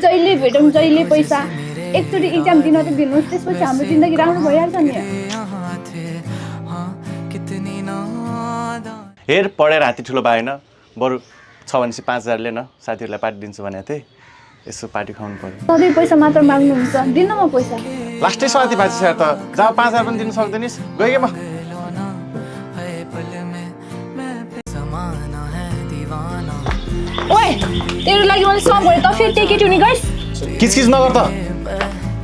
जहिले भेटौँ जहिले पैसा एकचोटि इक्जाम दिन त दिनुहोस् त्यसपछि हाम्रो जिन्दगी राम्रो भइहाल्छ नि हेर पढेर हात्ती ठुलो भएन बरु छ भनेपछि 5000 ले न साथीहरूलाई पार्टी दिन्छु भनेको थिएँ यसो पार्टी खुवाउनु पर्यो सधैँ पैसा मात्र माग्नुहुन्छ दिन्न म पैसा लास्टै साथी भाइ छ त जब 5000 पनि दिन सक्दैनिस् गएँ म ओए तेरो लागि मैले सम गरेँ त फेरि त्यही केटी हुने गइस किचकिच नगर त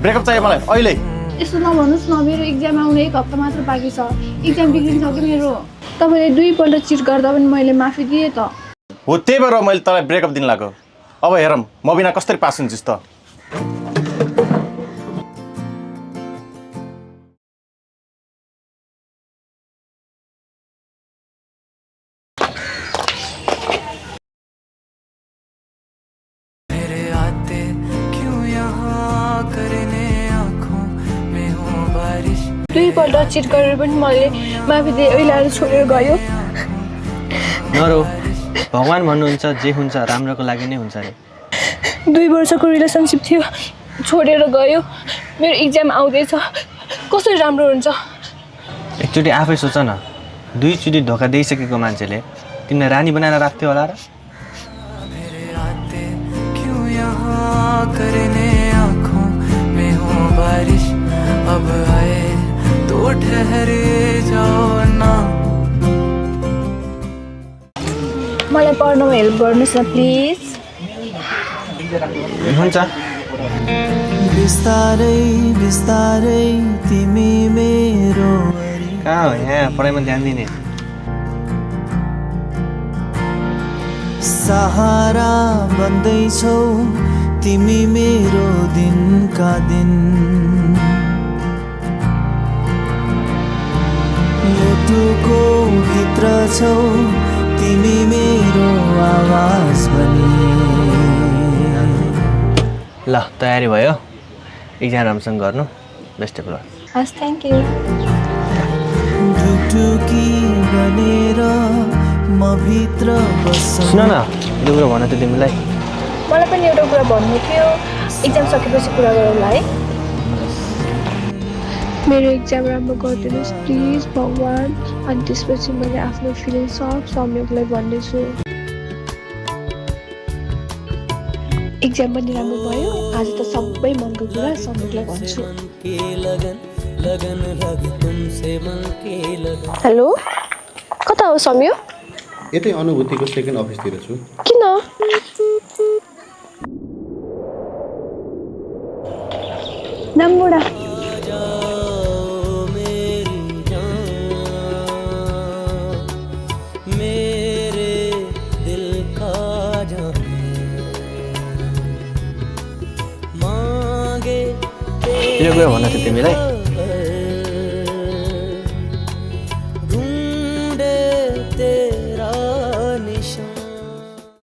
ब्रेकअप चाहियो मलाई अहिले यसो नभन्नुहोस् न मेरो इक्जाम आउने 1 हप्ता मात्र बाँकी छ इक्जाम बिग्रिन्छ कि मेरो तपाईँले 2 पल्ट चिट गर्दा पनि मैले माफी दिएँ त हो त्यही भएर मैले तँलाई ब्रेकअप दिन लाग्यो अब हेरौँ म बिना कसरी पास हुन्छस् त दुईपल्ट चिट गरेर पनि मैले माफी दिएँ अहिले आएर छोडेर गयो नरो भगवान भन्नुहुन्छ जे हुन्छ राम्रोको लागि नै हुन्छ अरे 2 वर्षको रिलेसनसिप थियो छोडेर गयो मेरो इक्जाम आउँदैछ कसरी राम्रो हुन्छ एकचोटि आफै सोच न 2 चोटि धोका दिइसकेको मान्छेले तिमीलाई रानी बनाएर राख्थ्यो होला र मलाई पढ्नमा हेल्प गर्नुहोस् न प्लिज हुन्छ बिस्तारै बिस्तारै तिमी मेरो कहाँ हो यहाँ पढाइमा ध्यान दिने सहारा बन्दैछौ तिमी मेरो दिनका दिन मुटुको भित्र छौ तिमी मेरो आवाज बनी ल तयारी भयो इक्जाम राम्रोसँग गर्नु बेस्ट अफ लक हस् थ्याङ्क यू ढुकढुकी बनेर म भित्र बस्छु सुन न यो कुरा भन त तिमीलाई मलाई पनि एउटा कुरा भन्नु थियो इक्जाम सकेपछि कुरा गरौँला है मेरो इक्जाम राम्रो गरिदिनुहोस् प्लिज भगवान् अनि त्यसपछि मैले आफ्नो फिलिङ सब सम्यकलाई भन्नेछु इक्जाम पनि राम्रो भयो आज त सबै मनको कुरा सम्यकलाई भन्छु हेलो कता हो सम्यो यतै अनुभूतिको सेकेन्ड अफिसतिर छु किन नम्बुडा यो कुरा भन त तिमीलाई